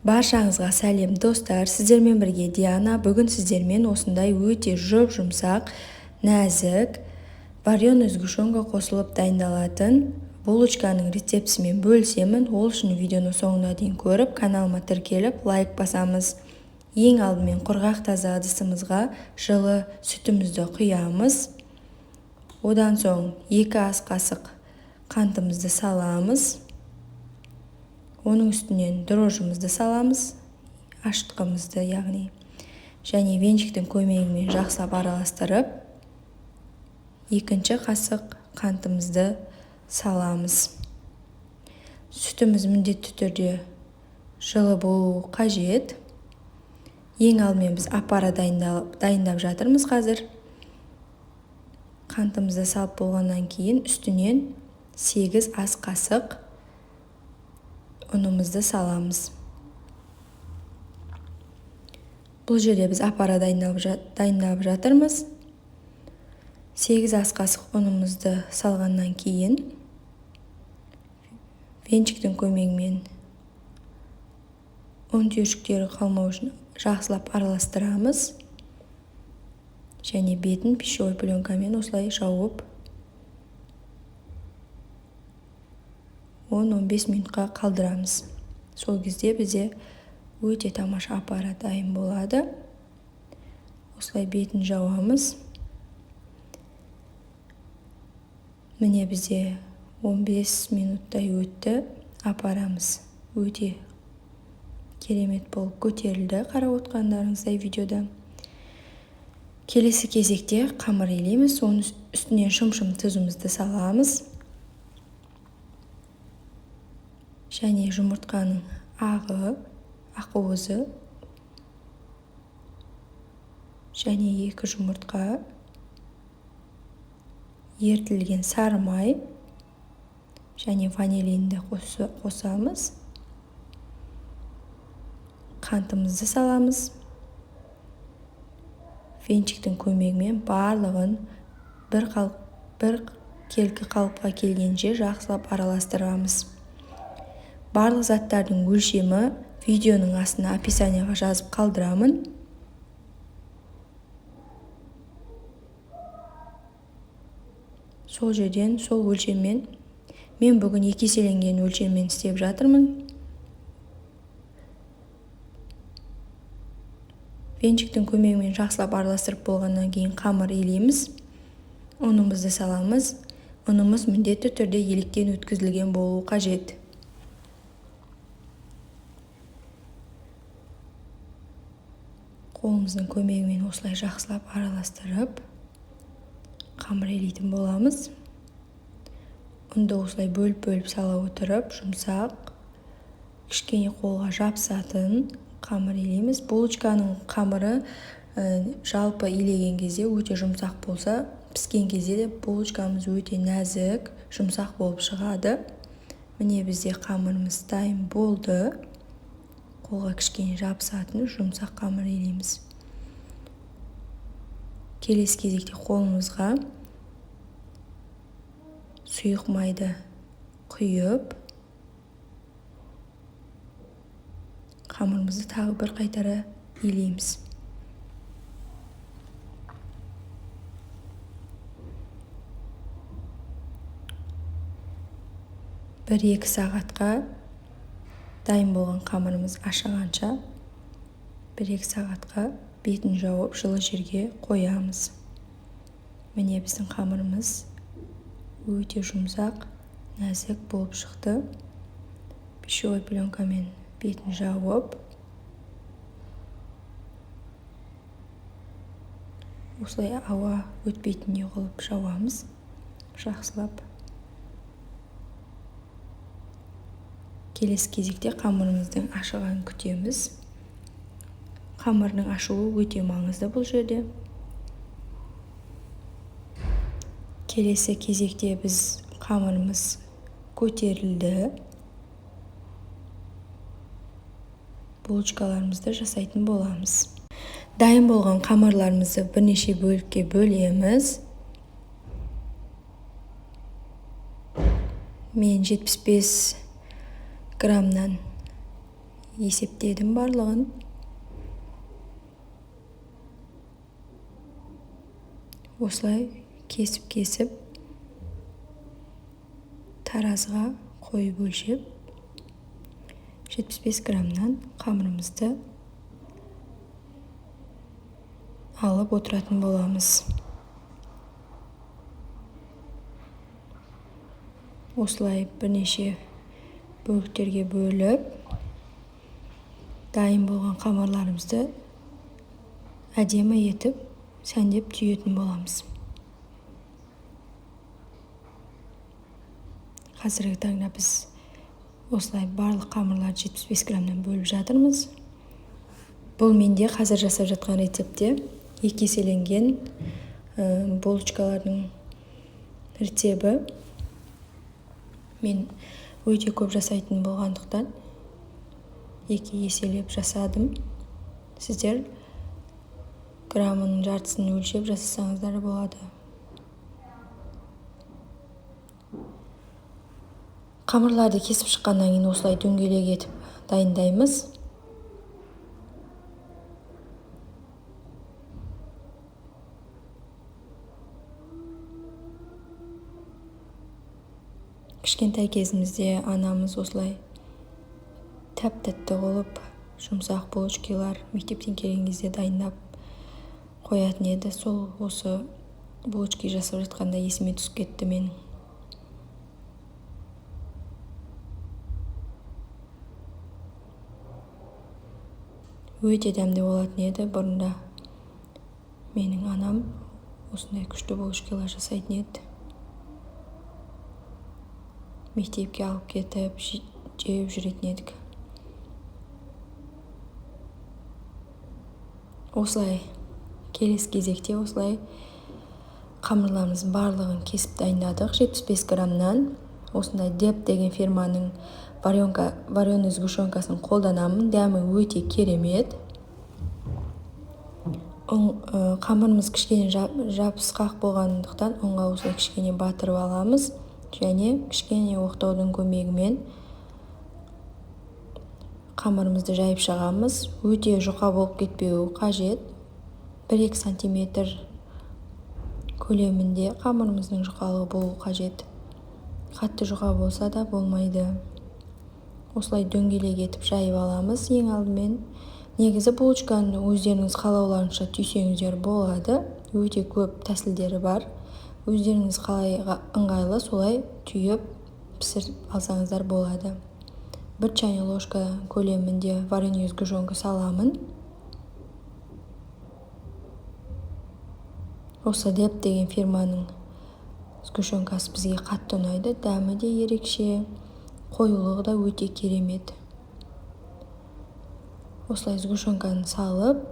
Баршаңызға сәлем, достар! Сіздермен бірге Диана. Бүгін сіздермен осындай өте жұп-жұмсақ, нәзік, вареный сгущенка қосылып дайындалатын булочканың рецептісімен бөлісемін. Ол үшін видеоны соңына дейін көріп, каналыма тіркеліп, лайк басамыз. Ең алдымен құрғақ таза ыдысымызға жылы сүтімізді құямыз. Одан соң 2 ас қасық қантымызды саламыз. Оның үстінен дрожжымызды саламыз, ашытқымызды яғни. Және венчиктің көмегімен жақсылап араластырып, 2 қасық қантымызды саламыз. Сүтіміз міндетті түрде жылы болуы қажет. Ең алдымен біз апара дайындап жатырмыз қазір. Қантымызды салып болғаннан кейін үстінен 8 ас қасық ұнымызды саламыз. Бұл жерде біз апара дайындап жатырмыз. 8 ас қасық ұнымызды салғаннан кейін венчиктің көмегімен ұн түйіршіктері қалмау үшін жақсылап араластырамыз. Және бетін пищевой пленкамен осылай жауып 10-15 минутқа қалдырамыз. Сол кезде бізде өте тамаша апара дайын болады. Осылай бетін жауамыз. Міне бізде 15 минуттай өтті. Апарамыз өте керемет болып көтерілді, қарап отқандарыңыздай видеода. Келесі кезекте қамыр илейміз. Оның үстіне шым-шым тұзымызды саламыз. Және жұмыртқаның ағы, ақуызы, және 2 жұмыртқа, ерітілген сары май және ванилинді қосамыз. Қантымызды саламыз. Венчиктің көмегімен барлығын бір келкі қалыпқа келгенше жақсылап араластырамыз. Барлық заттардың өлшемі видеоның астына описанияға жазып қалдырамын. Сол жерден, сол өлшеммен, мен бүгін екі еселенген өлшеммен істеп жатырмын. Венчиктің көмегімен жақсылап араластырып болғаннан кейін қамыр илейміз. Ұнымызды саламыз. Ұнымыз міндетті түрде електен өткізілген болуы қажет. Қолымыздың көмегімен осылай жақсылап араластырып қамыр илейтін боламыз. Ұнды осылай бөліп-бөліп сала отырып, жұмсақ, кішкене қолға жабысатын қамыр илейміз. Булочканың қамыры жалпы илеген кезде өте жұмсақ болса, піскен кезде де булочкамыз өте нәзік, жұмсақ болып шығады. Міне бізде қамырымыз дайын болды. Қолға кішкене жабысатын жұмсақ қамыр илейміз. Келесі кезекте қолымызға сұйық майды құйып, қамырымызды тағы бір қайтара илейміз. Бір-екі сағатқа дайын болған қамырымыз ашығанша бір-екі сағатқа бетін жауып жылы жерге қоямыз. Міне біздің қамырымыз өте жұмсақ, нәзік болып шықты. Пищевой пленкамен бетін жауып, осылай ауа өтпейтіндей қылып жауамыз жақсылап. Келесі кезекте қамырымыздың ашығанын күтеміз. Қамырдың ашуы өте маңызды бұл жерде. Келесі кезекте біз қамырымыз көтерілді. Булочкаларымызды жасайтын боламыз. Дайын болған қамырларымызды бірнеше бөлікке бөлеміз. Мен 75 граммнан Есептедім барлығын. Осылай кесіп-кесіп таразыға қойып өлшеп 75 граммнан қамырымызды алып отыратын боламыз. Осылай бірнеше бөліктерге бөліп, дайын болған қамырларымызды әдемі етіп сәндеп түйетін боламыз. Қазіргі таңда біз осылай барлық қамырларды 75 граммнан бөліп жатырмыз. Бұл менде қазір жасап жатқан рецепте екі еселенген булочкалардың рецебі. Мен өте көп жасайтын болғандықтан екі еселеп жасадым. Сіздер граммының жартысын өлшеп жасасаңыздар болады. Қамырларды кесіп шыққаннан кейін осылай дөңгелек етіп дайындаймыз. Кішкентай кезімізде анамыз осылай тәп-тәтті қылып жұмсақ булочкалар мектептен келген кезде дайындап қоятын еді. Сол осы булочки жасап жатқанда есіме түсіп кетті менің. Өте дәмді болатын еді бұрында. Менің анам осындай күшті булочкалар жасайтын еді. Мектепке алып кетіп, жеп жүретін едік. Осылай келесі кезекте осылай қамырларымыздың барлығын кесіп дайындадық. 75 граммнан осындай Деп деген фирманың вареный сгущенкасын қолданамын. Дәмі өте керемет. Қамырымыз кішкене жабысқақ болғандықтан ұнға осылай кішкене батырып аламыз. Және кішкене оқтаудың көмегімен қамырымызды жайып шығамыз. Өте жұқа болып кетпеуі қажет. 1-2 сантиметр көлемінде қамырымыздың жұқалығы болу қажет. Қатты жұқа болса да болмайды. Осылай дөңгелек етіп жайып аламыз. Ең алдымен негізі булочканы өздеріңіз қалауларынша түйсеңіздер болады. Өте көп тәсілдері бар. Өздеріңіз қалай ыңғайлы солай түйіп пісіріп алсаңыздар болады. 1 чайный ложка көлемінде вареный сгущенка саламын. Осы Деп деген фирманың сгущенкасы бізге қатты ұнайды. Дәмі де ерекше, қоюлығы да өте керемет. Осылай сгущенканы салып,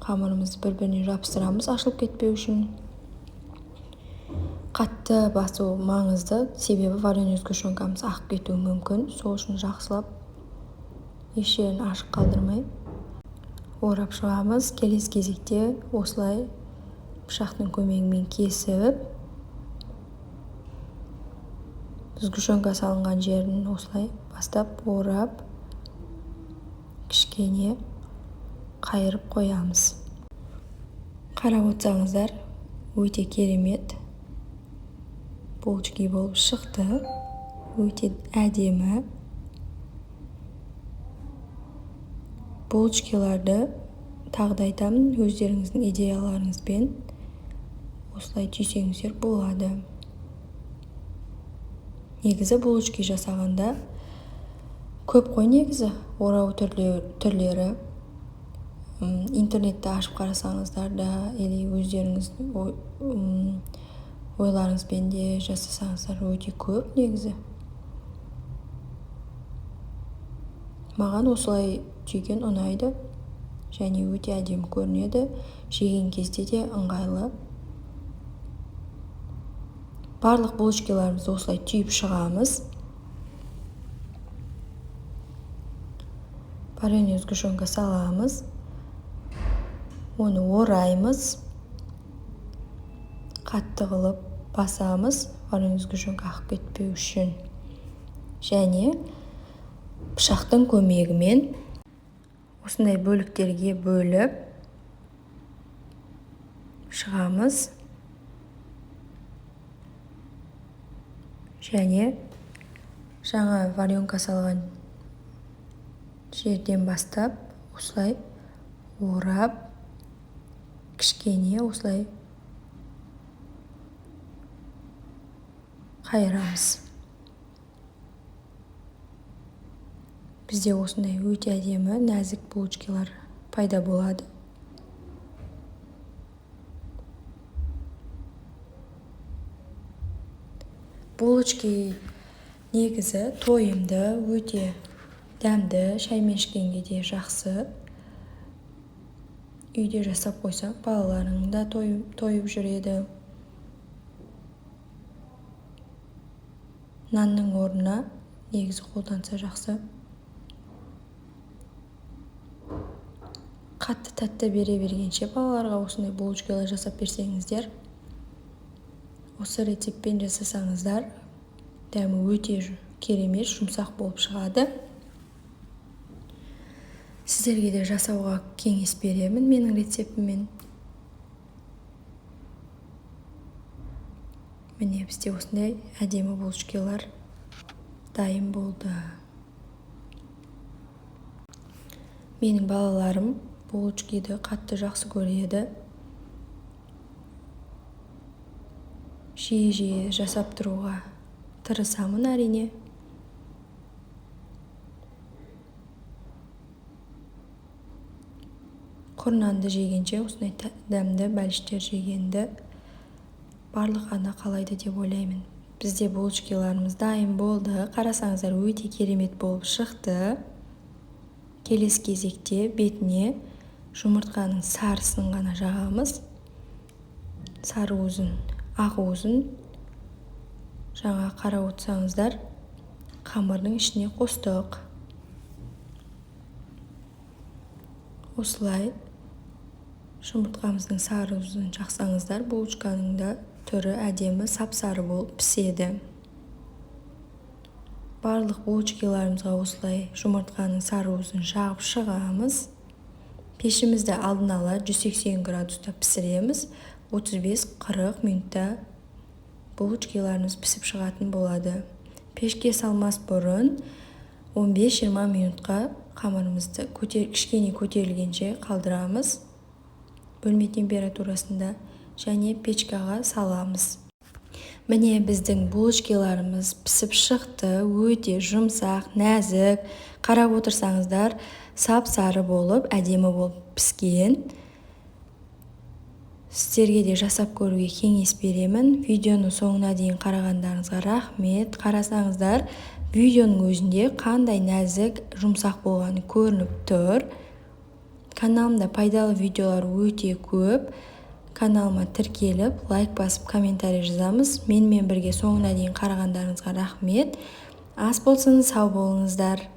қамырымызды бір-біріне жабыстырамыз, ашылып кетпеу үшін. Қатты басу маңызды, себебі вареный сгущенкамыз ағып кетуі мүмкін. Сол үшін жақсылап еш жерін ашық қалдырмай орап шығамыз. Келесі кезекте осылай пышақтың көмегімен кесіп, сгущенка салынған жерін осылай бастап орап, кішкене қайырып қоямыз. Қарап отырсаңыздар, өте керемет булочки болып шықты. Өте әдемі. Булочкаларды тағы да айтамын, өздеріңіздің идеяларыңызбен осылай түйсеңіздер болады. Негізі булочки жасағанда көп қой негізі орау түрлері. Интернетті ашып қарасаңыздар да, или өздеріңіз ойларыңызбен де жасасаңыздар өте көп негізі. Маған осылай түйген ұнайды және өте әдемі көрінеді. Жеген кезде де ыңғайлы. Барлық булочкаларымызды осылай түйіп шығамыз. Вареный сгущенка саламыз. Оны ораймыз. Қатты қылып басамыз, вареный сгущенка ағып кетпеу үшін. Және пышақтың көмегімен осындай бөліктерге бөліп шығамыз. Және жаңа варенка салған жерден бастап осылай орап, кішкене осылай қайырамыз. Бізде осындай өте әдемі нәзік булочкалар пайда болады. Булочки негізі тойымды, өте дәмді, шаймен ішкенге де жақсы. Үйде жасап қойсаң, балаларың да тойып жүреді. Нанның орнына негізі қолданса жақсы. Қатты тәтті бере бергенше балаларға осындай булочкалар жасап берсеңіздер, осы рецептпен жасасаңыздар, дәмі өте керемет, жұмсақ болып шығады. Сіздерге де жасауға кеңес беремін менің рецептіммен. Міне, бізде осындай әдемі булочкалар дайын болды. Менің балаларым булочкиді қатты жақсы көреді. Жиі-жиі жасап тұруға тырысамын әрине. Құр нанды жегенше осындай дәмді бәліштер жегенді барлық ана қалайды деп ойлаймын. Бізде булочкаларымыз дайын болды. Қарасаңыздар, өте керемет болып шықты. Келесі кезекте бетіне жұмыртқаның сарысын ғана жағамыз. Сары уызын, ақ уызын жаңа қарап отырсаңыздар, қамырдың ішіне қостық. Осылай жұмыртқамыздың сары уызын жақсаңыздар, булочканың да түрі әдемі сап-сары болып піседі. Барлық булочкаларымызға осылай жұмыртқаның сары уызын жағып шығамыз. Пешімізді алдын ала 180 градуста пісіреміз. 35-40 минутта булочкаларымыз пісіп шығатын болады. Пешке салмас бұрын 15-20 минутқа қамырымызды кішкене көтерілгенше қалдырамыз. Бөлме температурасында және печкаға саламыз. Міне, біздің булочкаларымыз пісіп шықты. Өте жұмсақ, нәзік. Қарап отырсаңыздар, сап-сары болып, әдемі болып піскен. Сіздерге де жасап көруге кеңес беремін. Видеоны соңына дейін қарағандарыңызға рахмет. Қарасаңыздар, видеоның өзінде қандай нәзік, жұмсақ болғаны көрініп тұр. Каналымда пайдалы видеолар өте көп. Каналыма тіркеліп, лайк басып, комментарий жазамыз. Менімен бірге соңына дейін қарағандарыңызға рахмет. Ас болсын, сау болыңыздар.